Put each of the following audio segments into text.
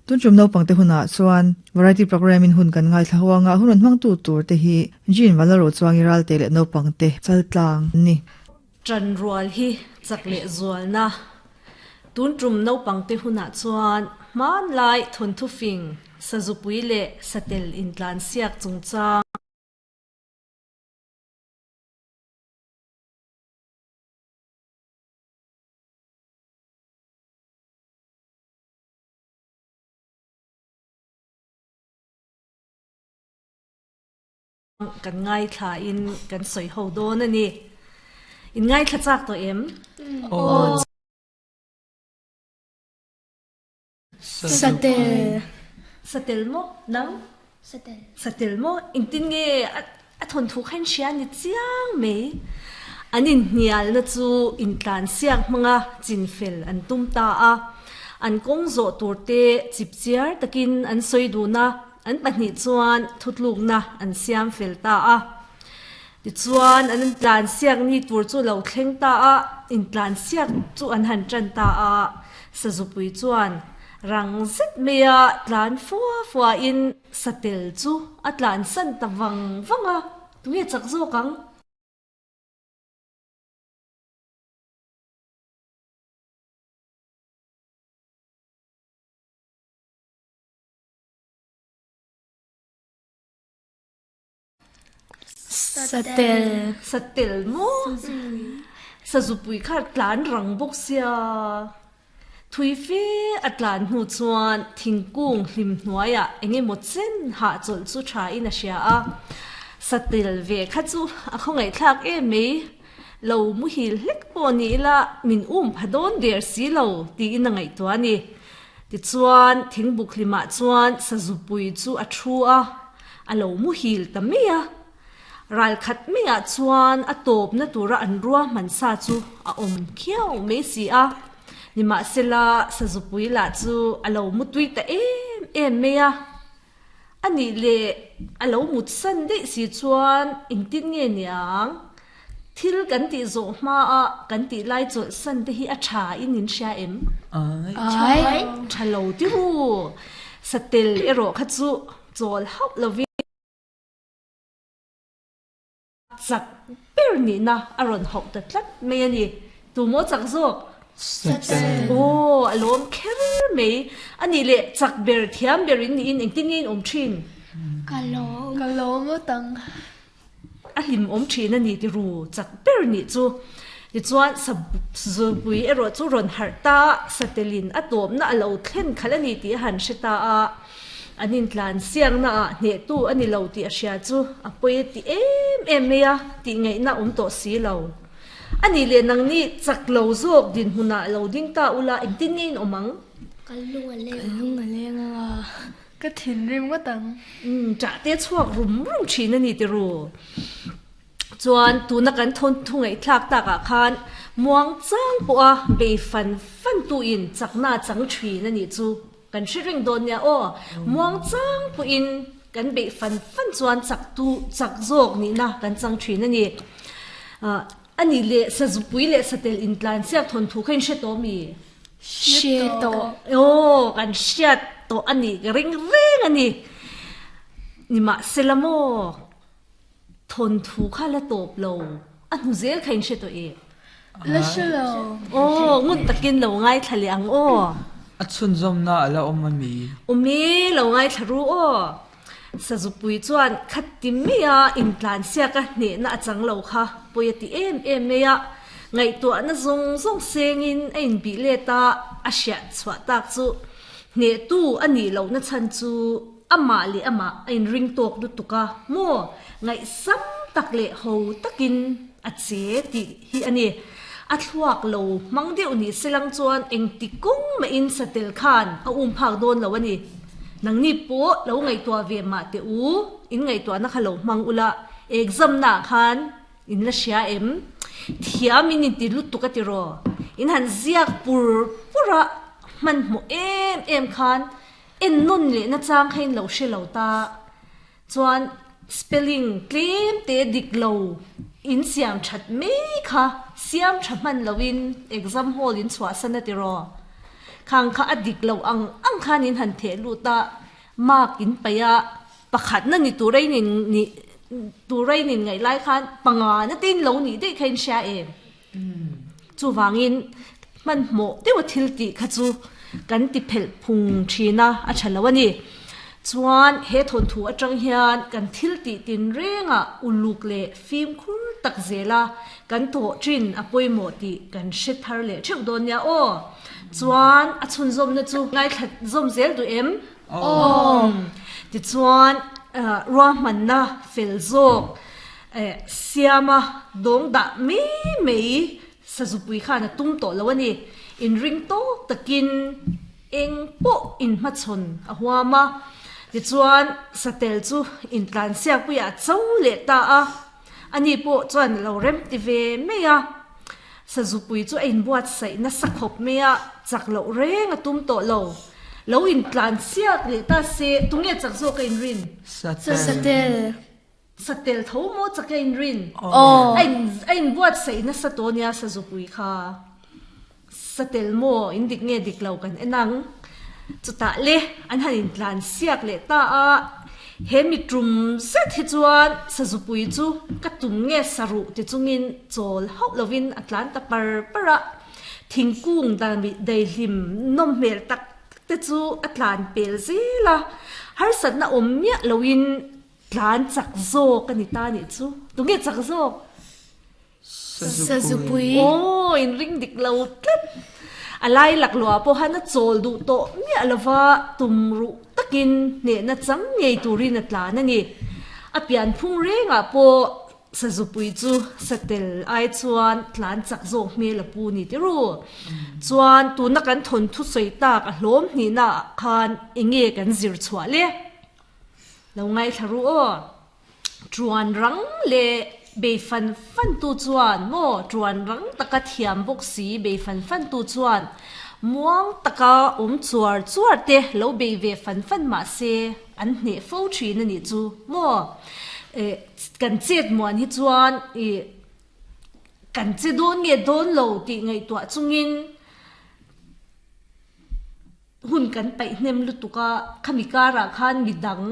Tun tum naupangte hunah chuan Variety Programme in hun kan ngaithla ho anga hun rawn hmangtu tur te hi Jean Valaro chuangi ralte leh naupangte chaltlang an ni. Ṭanrual hi chak leh zualna. Tun tum naupangte hunah chuan hmanlai thawnthu fing, sazupui leh satel intlansiak chungchang. Kan ngaithla in kan sawi ho dawn a ni. In ngaithla chak tawh em? Aw. Satel. Satel maw? Nang? Satel. Satel maw? Engtin nge a thawnthu kha in hria ni chiang mai. An inhnialna chu intlansiak hmanga chinfel an tum ta a. An kawng zawh tur te chipchiar takin an sawi dun a. An pahnih chuan thutlukna an siam fel ta a. Tichuan, an intlansiak ni tur chu lo thleng ta a, intlansiak chu an han tan ta a. Sazupui chuan rang zet maia tlan fua fuain satel chu a tlansan ta vang vang a, Tunge chak zawk ang? Satel. Satel maw? Sazupui kha tlan rang bawk sia. Thui fe a tlan hnu chuan thingkung hlim hnuaiah eng emaw chen hahchawlh chu tha in a hria a. Satel ve kha chu a khawngaihthlak em mai. Lo muhil hlek pawh ni ila min um pha dawn der si lo tiin a ngaihtuah a ni. Tichuan thingbuk hlimah chuan sazupui chu a thu a, a lo muhil ta mai a. Ral khat maiah chuan a tawpna tura an ruahman sa chu a awm khiau mai si a. Nimahsela sazupui lah chu a lo mutui ta em em mai a. A nih leh a lo mut san daih si chuan engtin nge niang? Thil kan tih zawh hmaa kan tih lai chawlh san te hi a tha in in hria em? Ai. Tha lo ti ru. Satel erawh kha chu chawl hauh lovin. Chak ber nihna a rawn hauh ta tlat mai a ni. Tu maw chak zawk? Satel. Aw, a lawm kher mai. A nih leh chak ber thiam ber in niin engtin nge in awm thin? Ka lawm. Ka lawm ngawt ang. A hlim awm thin a ni ti ru chak ber nih chu. Tichuan Sazupui erawh chu rawn harh ta a, Satelin a tawpna a lo thlen khalh a ni tih a han hre ta a. An intlan siakna ah hnehtu a ni lo tih a hria chu a pawi a ti em em mai a, tih ngaihna awm tawh si lo. A nih leh nangni chak lo zawk dinhmunah lo ding ta ula engtin nge in awm ang? Ka lung a leng. Ka lung a leng a, ka thinrim ngawt ang. Umm, ṭah te chhuak rum rum ṭhin a ni ti ru. Chuan tuna kan thawnthu ngaihthlak takah khan muang chang pawha bei fan fan tuin chakna a chang ṭhin a nih chu. Kan hre reng dawn nia aw, muang chang pawhin kan beih fan fan chuan chak tu chak zawk nihna kan chang thin a ni. A nih leh sazupui leh satel intlan chiak thawnthu kha in hre tawh mi? Hre tawh. Aw, kan hriat tawh a nih ka ring reng a ni. Nimahsela maw? Thawnthu kha la tawp lo, a hnu zel kha in hre tawh e. La hre lo. Aw, ngun takin lo ngaithla leh ang aw. A chhunzawmna a la awm a mi? Awm e, lo ngaithla ru aw. Sazupui chuan khati maia intlansiaka hnehna a chang lo kha pawi a ti em em mai a. Ngaihtuahna zawng zawng sengin a inbih let a, a hriat chhuah tak chu hnehtu a nih lohna chhan chu Amah leh amah a inring tawk lutuk a, maw? Ngaihsam tak leh ho takin a che tih hi a ni. A thluak lo hmang deuh ni selang chuan engti kawng mahin satel khan a um phak dawn lo a ni. Nangni pawh lo ngaihtuah ve mah teh u, in ngaihtuahna kha lo hmang ula, exam naah khan in la hria em? Thiam in inti lutuk a tiraw? In han ziak pur pur a, hmanhmawh em em khan En nawn leh nachang kha in lo hre lo ta. Chuan spelling tlem te dik lo in siam that mai kha siam tha hman lo in exam hall in chhuah san a tiraw. Khang kha a dik lo ang ang khan in han theh lut a, mark in paih a, pakhatna ni tur a in in nih tur a in in ngaih lai khan pangana te in lo nih daih kha in hria em? Chuvangin hmanhmawh deuha thil tih kha chu kan ti phelh phung thin a, a tha lo a ni. Chuan he thawnthu atang hian kan thil tih tinrengah uluk leh fimkhur tak zela kan tawh thin a pawimawh tih kan hre thar leh theuh dawn nia aw. Chuan a chhunzawmna chu ngaithla zawm zel duh em? Aw. Tichuan ruahmanna fel zawk siama dawng dah mai mai Sazupui khan a tum tawh lo a ni. Inring tawk takin eng pawh inhmachhawn a huam a. Tichuan Satel chu intlansiakpuiah a cho leh ta a. Ani pawh chuan a lo rem ti ve mai a. Sazupui chu a inbuatsaih nasa khawp mai a, chak loh reng a tum tawh lo. Lo intlansiak leh ta se, tunge chak zawk a inrin? Satel. Satel tho maw chak a inrin? Aw. A in a inbuatsaih nasa tawh nia Sazupui kha. Satel maw in dik nge dik lo kan en ang. Chutah le an han intlan siak leh ta a, he mi tum zet hi chuan Sazupui chu ka tum nge saruh ti chungin chawl hauh lovin a tlan ta par par a. Thingkung daihlim nawm hmel tak tak te chu a tlan pel zel a, harsatna awm miah loin Tlan chak zawk a ni ta nih chu. Tunge chak zawk? Sazupui. Aw, in ring dik lo tlat. A lai lakluah pawh han a chawl duh tawh miah lova tum ruh takin hnehna chang ngei turin a tlan a ni. A pianphung rengah pawh Sazupui chu satel ai chuan tlan chak zawk hmel a pu ni tiru. Chuan tuna kan thawnthu sawi tak a hlawm hnihnaah khan enge kan zir chhuah le? Lo ngaithla ru aw. Tuan rang leh bei fan fan tu chuan maw tuan rang taka thiam bawk si bei fan fan tu chuan muang taka awm chuar chuar te lo bei ve fan fan mah se an hneh fo thin a nih chu maw. Eh kan chet muan hi chuan ih kan che dawn nge dawn lo tih ngaihtuah chungin Hun kan paih hnem lutuk a, khami karah khan mi dang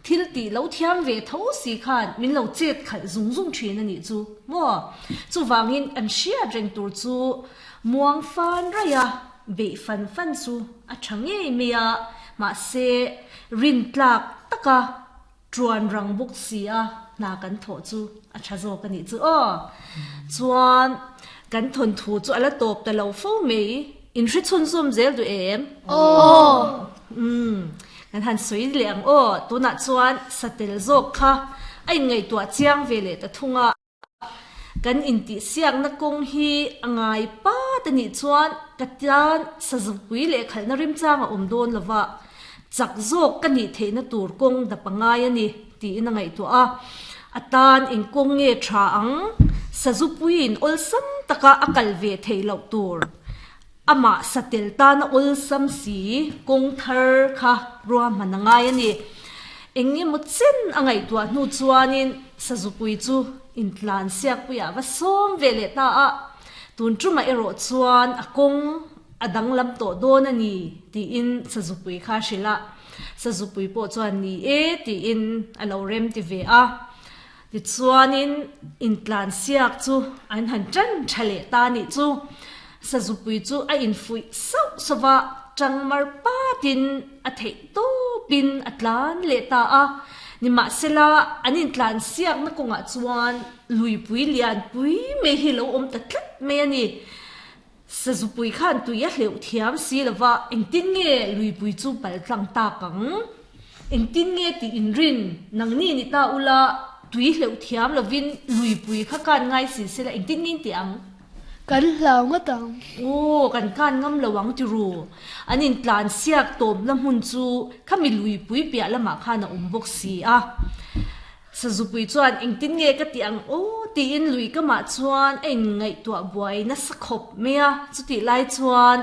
thil tih lo thiam ve tho si khan min lo chet khalh zung zung thin a nih chu maw? Chuvangin an hriat reng tur chu muang fan raih a, beih fan fan chu a tha ngei mai a, mahse rintlak taka Tuan rang bawk si a hna kan thawh chu a tha zawk a nih chu aw. Chuan kan thawnthu chu a la tawp ta lo fo mai. In hre chhunzawm zel duh em? Aw. Umm. Kan han sawi leh ang aw. Tunah chuan satel zawk kha a inngaihtuah chiang ve leh ta thung a. Kan intihsiakna kawng hi a ngai pat a nih chuan ka tan sazupui leh khalhna rimchang a awm dawn lo va, chak zawk ka nih theihna tur kawng dap a ngai a ni, tiin a ngaihtuah a. A tan eng kawng nge tha ang? Sazupuiin awlsam taka a kal ve theih loh tur amah satel tana awlsam si kawng thar kha ruahman a ngai a ni. Eng emaw chen a ngaihtuah hnu chuanin Sazupui chu intlan siakpuiah va sawm ve leh ta a, tun tumah erawh chuan a kawng a danglam tawh dawn a ni tiin Sazupui kha a hrilh a. Sazupui pawh chuan ni e tiin a lo rem ti ve a. Tichuanin intlan siak chu an han tan tha leh ta nih chu. Sazupui chu a infuih sauh sauh va, tangmar patin a theih tawpin a tlan leh ta a. Nimahsela, an intlan siakna kawngah chuan luipui lianpui mai hi lo awm ta tlat mai a ni. Sazupui khan tui a hleuh thiam si lova, engtin nge luipui chu pal tlang tak ang? Engtin nge tih inrin? Nangni ni ta ula, tui hleuh thiam lovin luipui kha kan ngai si sela engtin nge intih ang? Kan hlau ngawt ang. Aw, kan kan ngam lo ang ti ru. An intlan siak tawpna hmun chu khami luipui piah lamah khan a awm bawk si a. Sazupui chuan engtin nge ka tih ang aw tiin lui kamah chuan a inngaihtuah buai nasa khawp mai a, chutih lai chuan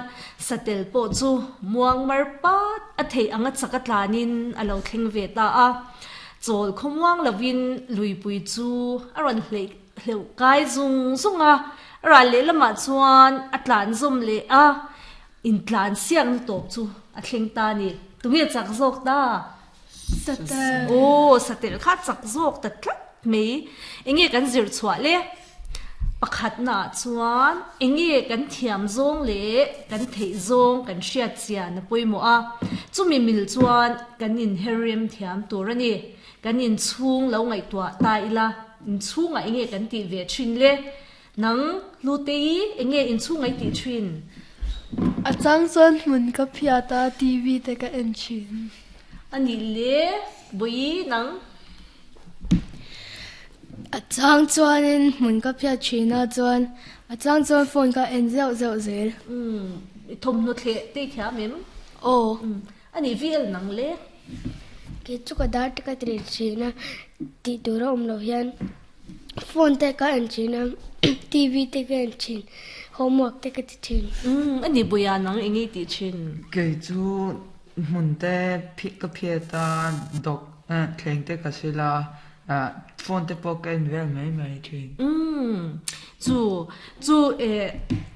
satel pawh chu muang mar pat a theih anga chak a tlanin a lo thleng ve ta a. Chawl khawmuang lovin luipui chu a rawn hleih hleuh kai zung zung a, ral lehlamah chuan a tlan zawm leh a. Intlan siakna tawp chu a thleng ta a ni. Tunge chak zawk ta? Satel. Aw, satel kha chak zawk ta tlat mai. Enge kan zir chhuah le? Pakhatnaah chuan enge kan thiam zawng leh kan theih zawng kan hriat chian a pawimawh a, chumi mil chuan kan inherrem thiam tur a ni. Kan inchhung lo ngaihtuah ta ila, inchhungah enge kan tih ve thin le? Nang, Hlutei, enge inchhung ai tih thin? A chang chuan hmun ka phiat a, TV te ka en thin. A nih le, Bawihi, nang? A chang chuanin hmun ka phiat thin a, chuan a chang chuan phone ka en zeuh zeuh zel. Umm, i thawmhnaw thleh te i thiam em? Aw. Umm, a nih vel nang le? Kei chu ka dar te ka tir thin a, tih tur a awm loh hian phone te ka en thin a, TV te ka en thin, homework te ka ti thin. Umm, a nih buia nang eng i tih thin? Kei chu hmun te ka phiat a, dawk thleng te ka sil a, phone te pawh ka en vel mai mai thin. Umm, chu chu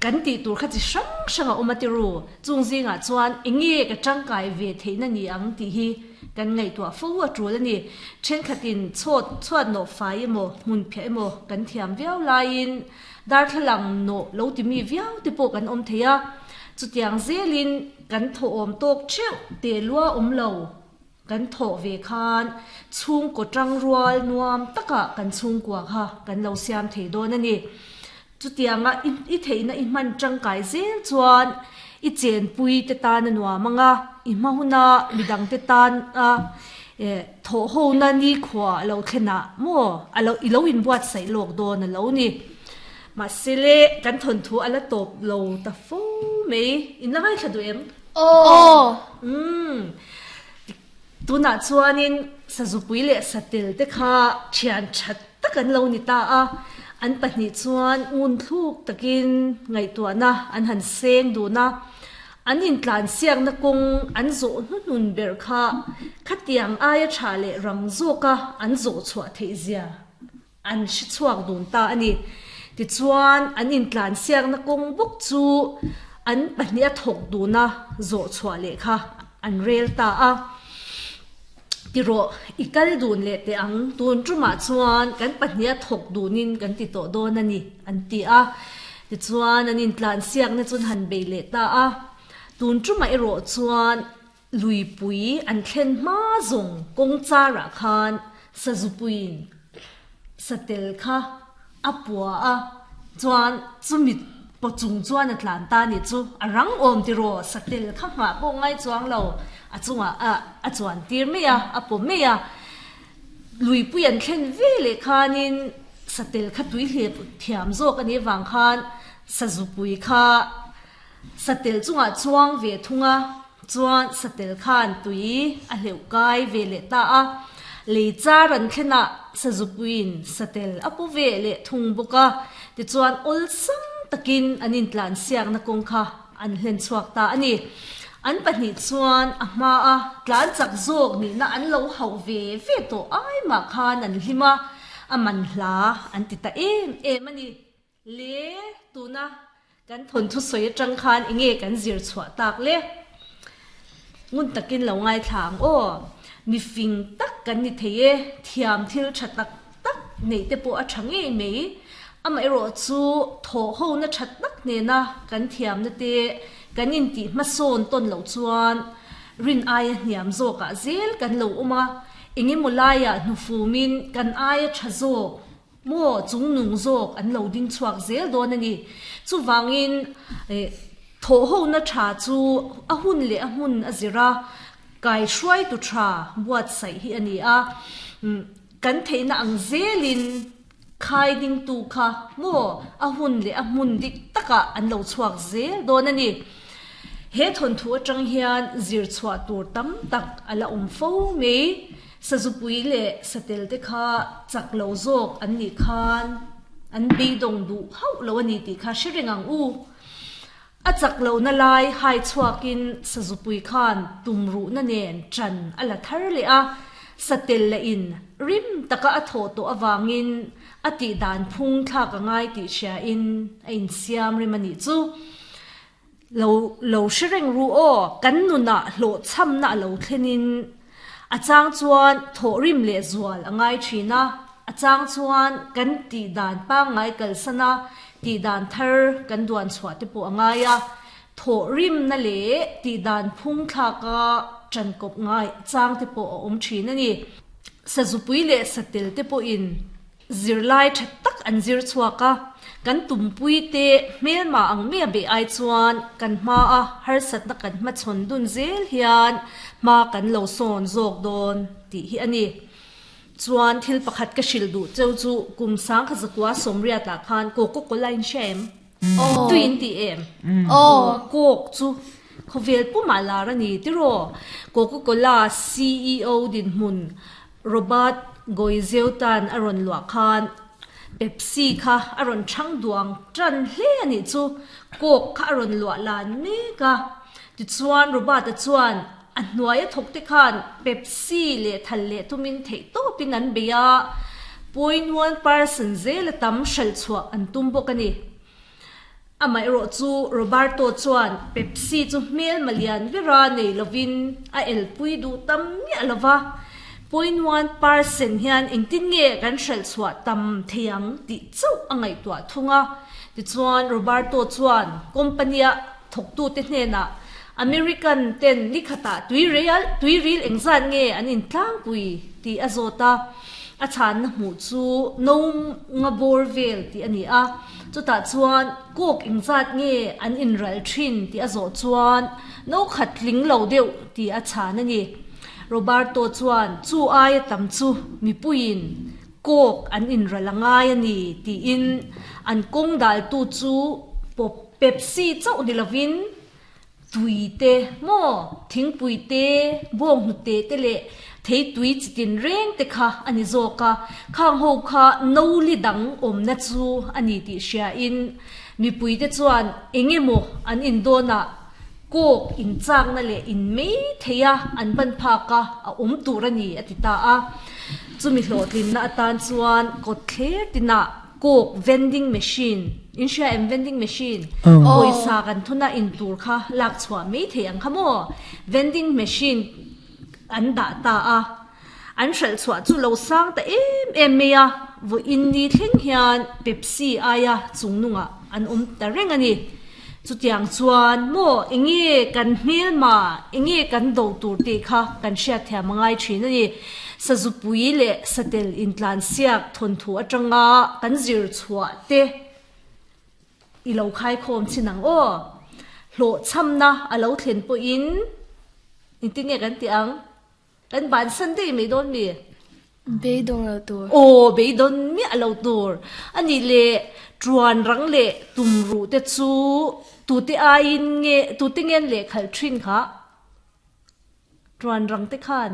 kan tih tur kha chi hrang hrang a awm a tiru, chung zingah chuan enge ka tangkai ve theihna ni ang tih hi kan ngaihtuah fo a tul a ni. Thenkhatin chhawt chhuat nawh fai emaw hmun phiah emaw kan thiam viau laiin darthlalang nawh lo ti mi viau te pawh kan awm thei a, chutiang zelin kan thawhawm tawk theuh te lua awm lo. Kan thawh ve khan chhungkaw tangrual nuam takah kan chhungkua kha kan lo siam thei dawn a ni. Chutianga i theihna i hman tangkai zel chuan i chenpui te tan a nuam ang a, i hma huna midangte tan a thawhhona nikhua a lo thlenah maw a lo i lo inbuatsaih lawk dawn a lo ni. Mahse le kan thawnthu a la tawp lo ta fo mai. In la ngaithla duh em? Aw! Umm. Tunah chuanin Sazupui leh Satel te kha thian that tak an lo ni ta a, an pahnih chuan ngunthluk takin ngaihtuahna an han seng dun a, an intlansiakna kawng an zawh hnuhnun ber kha khatiang aia tha leh rang zawka an zawh chhuah theih zia An hre chhuak dun ta a ni. Tichuan, an intlansiakna kawng bawk chu an pahnih a thawk duna zawh chhuah leh kha an rel ta a. Tirawh, i kal dun leh teh ang, tun tumah chuan kan pahnih a thawk dunin kan ti tawh dawn a ni, an ti a. Tichuan, an intlansiakna chu an han bei leh ta a. Tun tumah erawh chuan Luipui an thlen hma zawng kawng charah khan Sazupuiin satel kha a pua a, chuan chumi paw chung chuan a tlan ta ni chu a rang awm tiraw satel kha nghah pawh ngai chuang lo a chungah a a chuan tir mai a, a paw mai a. Luipui an thlen ve leh khanin satel kha tui hlep thiam zawk a nih avang khan Sazupui kha Satel chungah chuang ve thung a, chuan satel khan tui a hleuh kai ve leh ta a. Lei char an thlenah Sazupuiin satel a pu ve leh thung bawk a, tichuan awlsam takin an intlansiakna kawng kha an hlen chhuak ta a ni. An pahnih chuan a hmaa tlan chak zawk nihna an lo hauh ve ve tawh ai mah khan an hlim a, a man hla an ti ta em em a ni. Le, tuna kan thawnthu sawi atang khan enge kan zir chhuah tak le? Ngun takin lo ngaithla ang aw. Mi fing tak kan ni thei e, thiam thil tha tak tak neih te pawh a tha ngei mai. Amaherawh chu thawh hona tha tak nena kan thiamna te kan intih hmasawn tawn loh chuan rin aia hniam zawkah zel kan lo awm a, engemaw laiah hnufumin kan aia tha zawk Maw chung nung zawk an lo ding chhuak zel dawn a ni. Chuvangin thawhhona tha chu a hun leh a hmun a zir a, kaihruaitu tha buatsaih hi a ni a. Kan theihna ang zelin khai dingtu kha maw a hun leh a hmun dik takah an lo chhuak zel dawn a ni. He thawnthu atang hian zir chhuah tur tam tak a la awm fo mai. Sazupui leh satel te kha chak lo zawk an nih khan an beidawng duh hauh lo a ni tih kha hre reng ang u. A chak lohna lai hai chhuakin sazupui khan tumruhna nen ṭan a la thar leh a, satel leh in rim taka a thawh tawh avangin a tih dan phung thlak a ngai tih hriain a insiam rem a nih chu. Lo lo hre reng ru aw, kan nunah hlawhchhamna a lo thlenin a chang chuan thawhrim leh zual a ngai thin a, a chang chuan kan tih dan pangngai kalsan a, tih dan thar kan duan chhuah te pawh a ngai a, thawhrimna leh tih dan phung thlaka ṭan kawp ngai chang te pawh a awm thin a ni. Sazupui leh satel te pawhin Zirlai tha tak an zir chhuak a, kan tumpui te hmelma ang mai a beih ai chuan kan hma a harsatna kan hmachhawn dun zel hian hma kan lo sawn zawk dawn tih hi a ni. Chuan thil pakhat ka hrilh duh cheu chu kum sangkhat zakua sawmriat ah khan Coca Cola in hria em? Tui in tih em? Coke chu khawvel pumah lar a ni tiraw? Coca Cola CEO dinhmun Robert Goizeu tan a rawn luah khan Pepsi kha a rawn chhang duang tan hle a nih chu, Coke kha a rawn luah lan mek a. Tichuan Robert-a chuan a hnuaia thawk te khan Pepsi leh thal leh tumin theih tawpin an bei a, 0.1 percent zela tam hralh chhuah an tum bawk a ni. Amaherawh chu Roberto chuan Pepsi chu hmelma lian bera nei lovin a elpui duh tam miah lo va, 0.1 percent hian engtin nge kan hralh chhuah tam thei ang tih chauh a ngaihtuah thung a. Tichuan Roberto chuan company-a thawktute hnenah American ten nikhatah tui real tui ril engzat nge an intlangpui tih a zawt a, a chhanna hmuh chu no nga bawr vel tih a ni a. Chutah chuan Coke engzat nge an inral thin tih a zawh chuan no khat tling lo deuh tih a chhan a ni. Roberto chuan chu aia tam chu mipuiin Coke an inral a ngai a ni tiin an kawng daltu chu Pepsi chauh ni lovin Tui te maw, thingpui te, bawnghnute te leh thei tui chi tin reng te kha a ni zawk a, khang ho kha no li dang awmna chu a ni tih hriain mipui te chuan eng emaw an indawnah kawk inchakna leh in mai theia an ban phak a a awm tur a ni a ti ta a. Chumi hlawhtlinna atan chuan kawtthler tinah Coke vending machine, in hria em vending machine? Pawisa kan thuna in tur kha lak chhuah mai thei ang kha maw? Vending machine an dah ta a, an hralh chhuah chu lo sang ta em em mai a, vawiin ni thleng hian Pepsi aia chungnungah an awm ta reng a ni. Chutiang chuan maw enge kan hmelma, enge kan do tur tih kha kan hriatthiam a ngai thin a ni. Sazupui leh satel intlansiak thawnthu atanga kan zir chhuah te i lo khaikhawm chin ang aw. Hlawhchhamna a lo thlen pawhin engtin nge kan tih ang? Kan bansan daih mai dawn mi? Beidawn lo tur. Aw, beidawn miah lo tur. A nih leh ṭuan rang leh tumruh te chu tute aiin nge, tute ngen lehkhalh ṭhin kha? Ṭuan rang te khan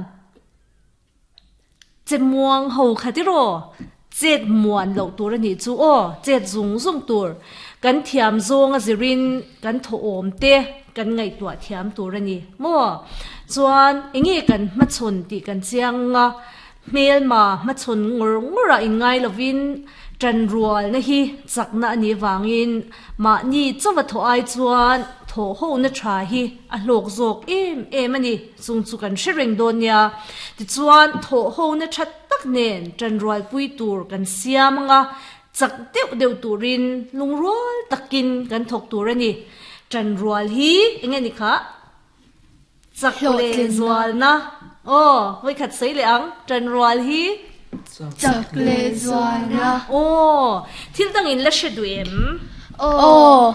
che muang ho kha tiraw? Chet muan loh tur a nih chu aw, chet zung zung tur. Kan thiam zawng a zirin kan thawhawm te kan ngaihtuah thiam tur a ni maw? Chuan enge kan hmachhawn tih kan chiang a, hmelma hmachhawn ngawr ngawr ah inngai lovin ṭanrualna hi chakna a nih vangin mahni chauh a thawh ai chuan thawhhona ṭha hi a hlawk zawk em em a ni. Chung chu kan hre reng dawn nia. Tichuan thawhhona ṭha tak nen ṭanrualpui tur kan siam anga chak deuh deuh turin lungrual takin kan thawk tur a ni. Ṭanrual hi eng nge ni kha? Chak leh zualna. Aw, vawikhat sawi leh ang. Ṭanrual hi? Chak leh zualna. Aw, thil dangin la hre duh em? Aw.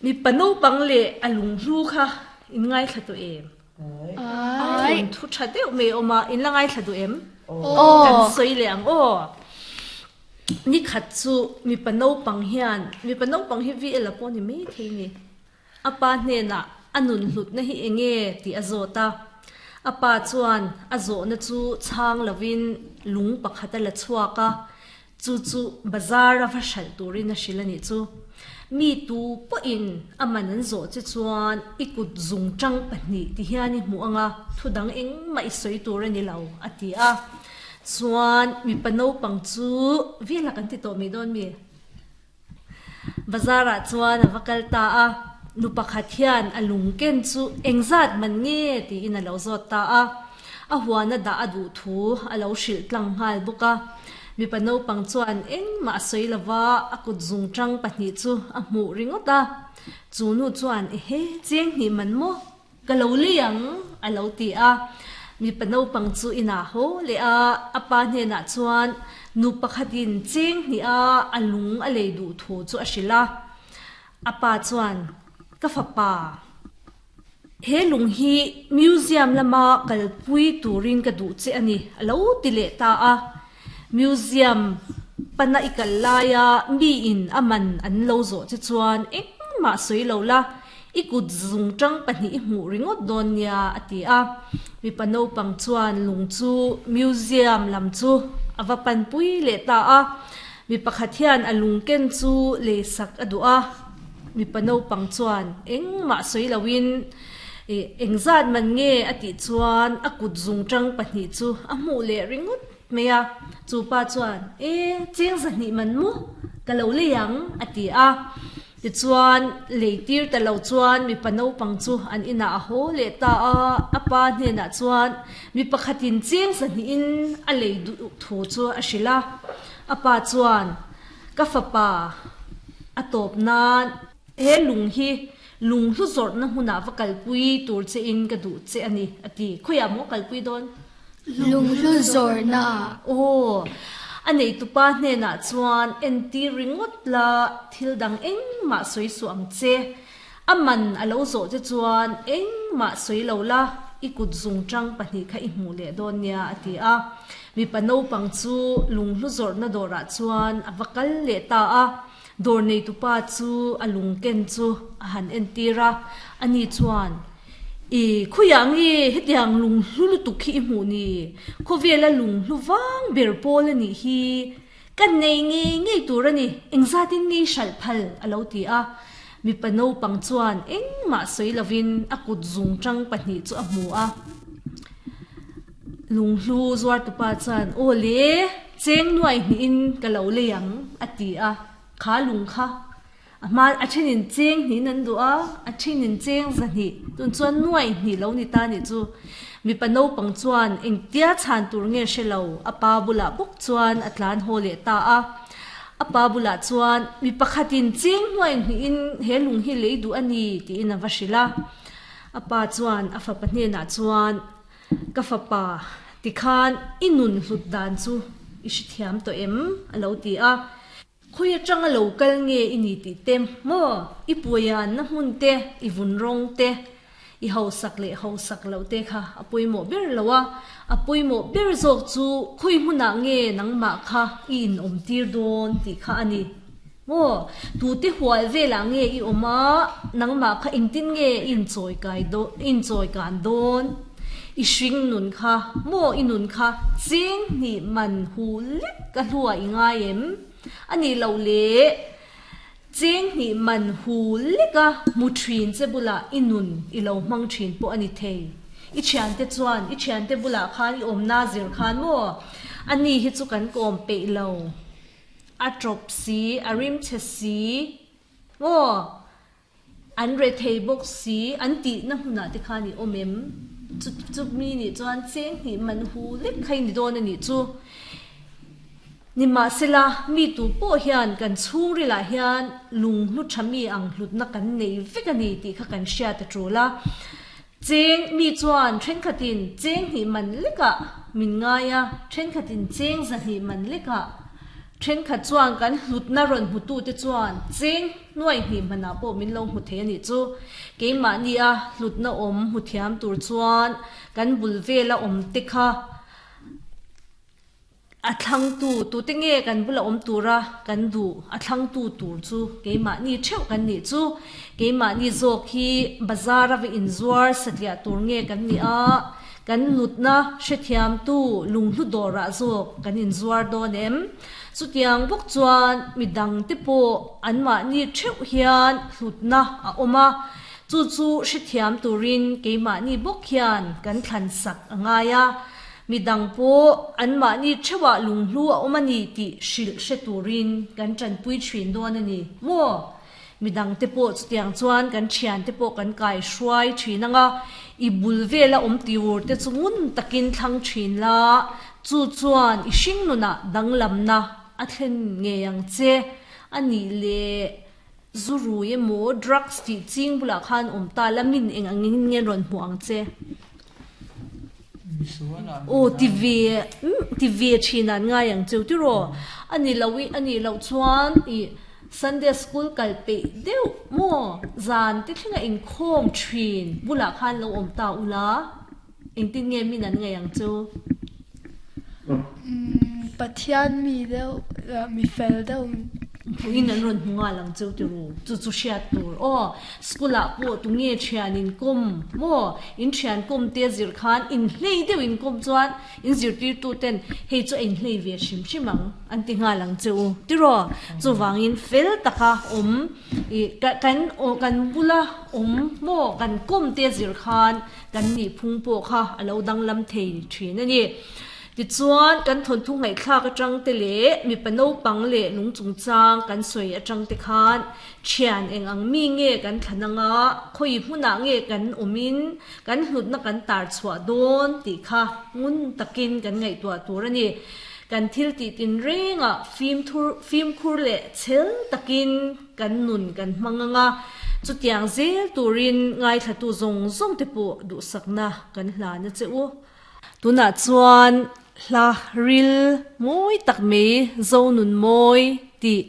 Mipa naupang leh a lunghlu kha in ngaithla tawh em? Ai. Thawnthu tha deuh mai a awm a, in la ngaithla duh em? Aw. Kan sawi leh ang aw. Nikhat chu mipa naupang hian, mipa naupang hi VL a pawh ni mai thei ni. A pa hnenah a nun hlutna hi eng nge tih a zawt a. A pa chuan a zawhna chu chhang lovin lung pakhat a la chhuak a, Chu chu bazar a va hralh turin a hrilh a nih chu. Mi tu pawhin a man an zawh che chuan i kut zung tang pahnih ti hian i hmuh ang a, thu dang engmah i sawi tur a ni lo, a ti a. Chuan mipa naupang chu vela kan ti tawh mai dawn mi? Bazar ah chuan a va kal ta a. Nu pakhat hian a lung ken chu engzat man nge tiin a lo zawt ta a. A huana dah a duh thu a lo hrilh tlang nghal bawk a. Mipa naupang chuan engmah a sawi lova a kut zungtang pahnih chu a hmuh ringawt a. Chu nu chuan ehe cheng hnih man maw? Ka lo lei ang, a lo ti a. Mipa naupang chu inah haw leh a, a pa hnenah chuan nu pakhatin cheng hnih a a lung a lei duh thu chu a hrilh a. A pa chuan, Ka fapa, he lung hi museum lama kalpui turin ka duh che a ni, a lo ti leh ta a. Museum pana i kal laia miin a man an lo zawh che chuan engmah sawi lo la, i kut zungtang pahnih i hmuh ringawt dawn nia, a ti a. Mipa naupang chuan lung chu museum lam chu a va panpui leh ta a. Mi pakhat hian a lung ken chu leisak a duh a, mipa naupang chuan engmah sawi loin engzat man nge a tih chuan a kut zungtang pahnih chu a hmuh leh ringawt mai a. Chu pa chuan, E, cheng zahnih man maw? Ka lo lei ang, a ti a. Tichuan, lei tir ta lo chuan mipa naupang chu an inah a haw leh ta a, a pa hnenah chuan mi pakhatin cheng zahnihin a lei duh thu chu a hrilh a. A pa chuan, Ka fapa, a tawp nan he lung hi lung hlu zawrhna hmunah va kalpui tur chein ka duh che a ni, a ti. Khawiah maw kalpui dawn? Lung hlu zawrhna. Aw, a neitupa hnenah chuan entir ringawt la, thil dang engmah sawi suh ang che. A man a lo zawh che chuan engmah sawi lo la, i kut zungtang pahnih kha i hmuh leh dawn nia, a ti a. Mipa naupang chu lung hlu zawrhna dawrah chuan a va kal leh ta a. Dawr neitupa chu a lung ken chu a han entir a, ani chuan, I khawiah nge hetiang lung hlu lutuk hi i hmuh ni? Khawvela lung hlu vang ber pawl a nih hi. Ka nei ngei ngei tur a ni, engzatin ngei hralh phal, a lo ti a. Mipa naupang chuan engmah sawi lovin a kut zungtang pahnih chu a hmu a. Lunghlu zuartupa chuan, Aw le, cheng nuai hnihin ka lo lei ang, a ti a. Kha lung kha A hma a thenin cheng hnihin an duh a, a thenin cheng zahnih tun chuan nuai hnih lo ni ta nih chu. Mipa naupang chuan engtia chhan tur nge hre lo, a pa bulah bawk chuan a tlan haw leh ta a. A pa bulah chuan mi pakhatin cheng nuai hnihin he lung hi lei duh a ni tiin a va hrilh a. A pa chuan a fapa hnenah chuan, Ka fapa, tikhan i nun hlut dan chu i hrethiam tawh em? a lo ti a. Khawi atanga lo kal nge i ni tih te maw? I puianna hmun te, i vun rawng te, i hausak leh hausak loh te kha a pawimawh ber lo a, a pawimawh ber zawk chu khawi hmunah nge nangmah kha i inawm tir dawn tih kha a ni maw? Tute hual velah nge i awm a, nangmah kha engtin nge i inchawi kai dawn, i inchawi kan dawn? I hring nun kha maw i nun kha cheng hnih man hu lek ka hlua i ngai em? A nih loh le cheng hnih man hu lek a hmu thin che bulah i nun i lo hmang thin pawh a ni thei. I thiante chuan i thiante bulah khan i awmna zir khan maw a ni hi chu kan kawm peih lo. A tawp si, a rimchhe si maw? An rethei bawk si, an tihna hmunah te khan i awm em? Chu chu mi nih chuan cheng hnih man hu lek kha i ni dawn a nih chu. Nimahsela, mi tu pawh hian kan chhungrilah hian lunghlu tha mi ang hlutna kan nei vek a ni tih kha kan hriat a tul a. Cheng mi chuan thenkhatin cheng hnih man lekah min ngai a, thenkhatin cheng zahnih man lekah, thenkhat chuan kan hlutna rawn hmutute chuan cheng hnuai hnih hmanah pawh min lo hmu thei a nih chu. Keimahnia hlutna awm hmu thiam tur chuan kan bul vela awmte kha A thlangtu tute nge kan bula awm tura kan duh? A thlangtu tur chu keimahni theuh kan nih chu. Keimahni zawk hi bazar a va inzuar satliah tur nge kan nih a, kan nutna hrethiamtu lunghlu dawrah zawk kan inzuar dawn em? Chutiang bawk chuan midangte pawh anmahni theuh hian hlutna a awm a, chu chu hrethiam turin keimahni bawk hian kan thlansak a ngai a. Midang pawh anmahni theuhah lunghlu a awm a ni tih hrilh hre turin kan tanpui thin dawn a ni maw? Midangte pawh chutiang chuan kan thiante pawh kan kai hruai thin ang a, i bul vela awm tiur te chu ngun takin thlang thin la, chu chuan i hring nunah danglamna a thlen ngei ang che a nih leh zu rui emaw drugs tih ching bulah khan awm ta la min eng angin nge rawn hmuh ang che. Aw ti ve ti ve thin an ngai ang cheu tiraw a ni lo i a nih loh chuan i Sunday school kal peih deuh maw zan te thlenga inkhawm thin bulah khan lo awm ta ula engtin nge min an ngaih ang chu? Pathian mi deuh mi fel deuh Hmuhin an rawn hmu nghal ang cheu ti ru chu chu hriat tur aw school ah pawh tunge thian in kawm maw in thian kawm te zir khan in hlei deuh in kawm chuan in zirtirtu ten hei chu a in hlei ve hrim hrim ang an ti nghal ang che u tiraw chuvangin fel taka awm ih kan kan bula awm maw kan kawm te zir khan kan nih phung pawh kha a lo danglam thei thin a ni. Tichuan, kan thawnthu ngaihthlak atang te leh mipa naupang leh lung chungchang kan sawi atang te khan thian eng ang mi nge kan thlan anga, khawi hmunah nge kan awmin kan hlutna kan tar chhuah dawn tih kha ngun takin kan ngaihtuah tur a ni. Kan thil tih tinrengah fimthur fimkhur leh chhel takin kan nun kan hmang anga, chutiang zel turin ngaithlatu zawng zawng te pawh duhsakna kan hlan a che u. Tunah chuan hla ril mawi tak mai Zonun mawi tih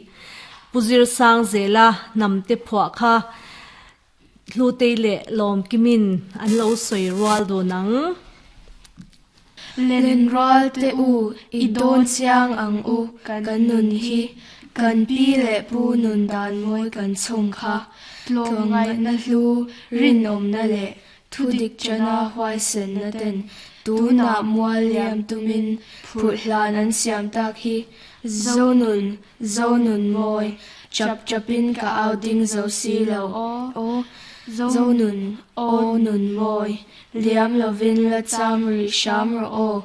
Pu Zirsangzela hnamte phuah kha Hlutei leh Lawmkimin an lo sawi rual dun ang. Lenrual te u, i dawn chiang ang u, kan nun hi, kan pi leh pu nun dan mawi kan chhung kha, tlawmngaihna hlu, rinawmna leh Thudik chana huaisenna ten tunah mual liam tumin phurh hlan an siam tak hi Zonun, Zonun mawi, chap chapin ka au ding zo si lo aw, Zonun, aw nun mawi, liam lovin la cham rih hram rawh aw.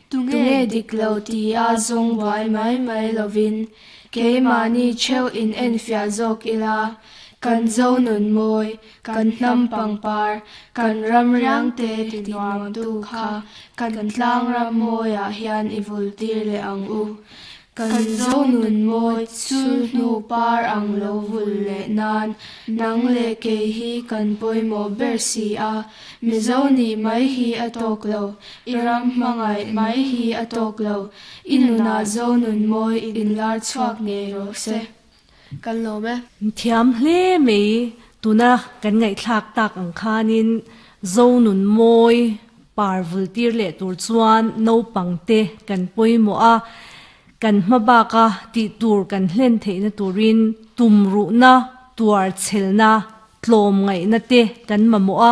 Tunge dik lo tia zawng buai mai mai lovin keimahni theuh in enfiah zawk ila, kan zo nun mawi, kan hnam pangpar, kan ram riang te ti nuamtu kha kan tlang ram mawiah hian i vul tir leh ang u. Kan zo nun mawi chul hnu par ang lo vul leh nan nang leh kei hi kan pawimawh ber si a, Mizo nih mai hi a tawk lo, i ram hmangaih mai hi a tawk lo, i nunah zo nun mawi inlar chhuak ngei rawh se. Kan lawm e. Thiam hle mai, tuna kan ngaihthlak tak ang khanin zo nun mawi par vul tir leh tur chuan naupang te kan pawimawh a, kan hma baka tih tur kan hlen theihna turin tumruhna, tuar chhelna, tlawmngaihna te kan mamawh a,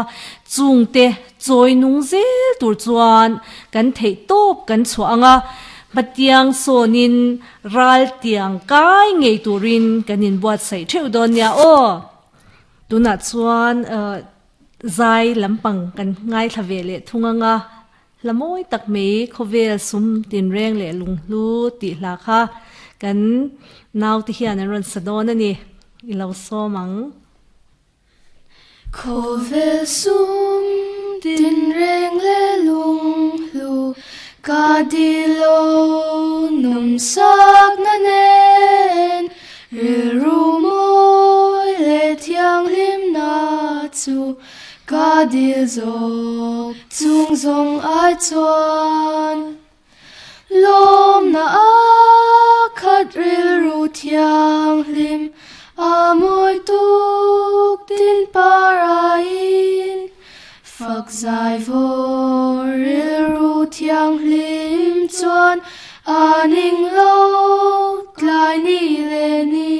chungte chawi nung zel tur chuan kan theih tawp kan chhuah ang a, hmatiang sawnin ral tiang kai ngei turin kan inbuatsaih theuh dawn nia aw. Tunah chuan zai lampang kan ngaithla ve leh thung ang a, hla mawi tak mai khawvel sum tinreng leh lunghlu tih hla kha kan naute hian an rawn sa dawn a ni, i lo sawm ang. Khawvel sum tinreng leh lunghlu ka dilo nawmsakna nen rilru mawi leh thianghlimna chu Ka dil zawk chung zawng ai chuan lawmna a khat rilru thianghlim a mawi tuk tin paraiin fak zai vawr rilru thianghlim chuan a ning lo tlai ni leh ni.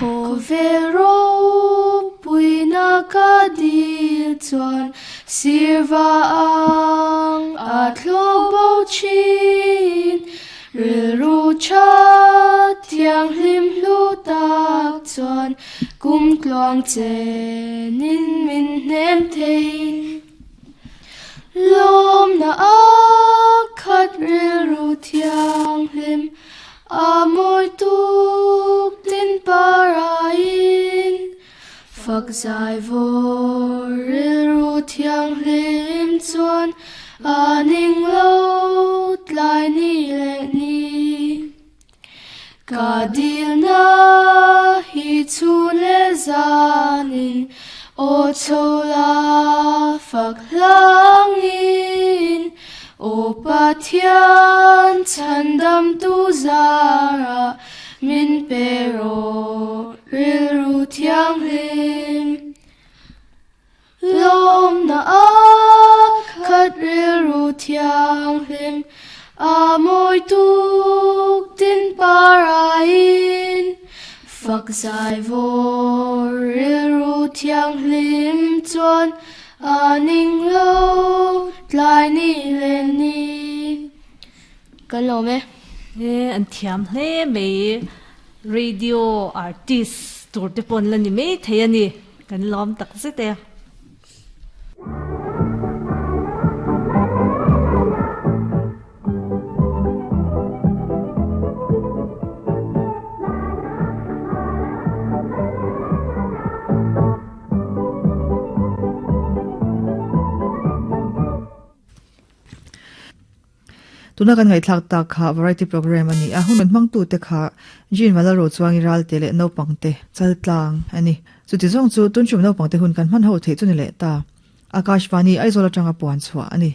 Khawvel ropuina ka dil chuan sirva ang a thlawk bo thin. Rilru tha thianghlim hlu tak chuan kum tluang chenin min hnem thei. Lawmna a khat rilru thianghlim a mawi tuk tin paraiin. Fak zai vawr rilru thianghlim chuan a ning lo tlai ni leh ni. Ka dilna hi chhun leh zanin aw chho la fak hlangin Aw Pathian chhandamtu zarah min pe rawh rilru thianghlim. Lawmna a khat rilru thianghlim a mawi tuk tin paraiin fak zai vawr rilru thianghlim chuan a ning lo tlai ni leh ni. Kan lawm e. E an thiam hle mai radio artist tur te pawh an la ni mai thei a ni. Kan lawm tak zet e. Tuna kan ngaihthlak tak kha variety program a ni a, hun rawn hmangtute kha Jean Valaro chuangi ralte leh naupangte chaltlang a ni. Chuti zawng chu tunchum naupangte hun kan hman ho theih chu ni leh ta. Akashvani Aizawl atanga puan chhuah a ni.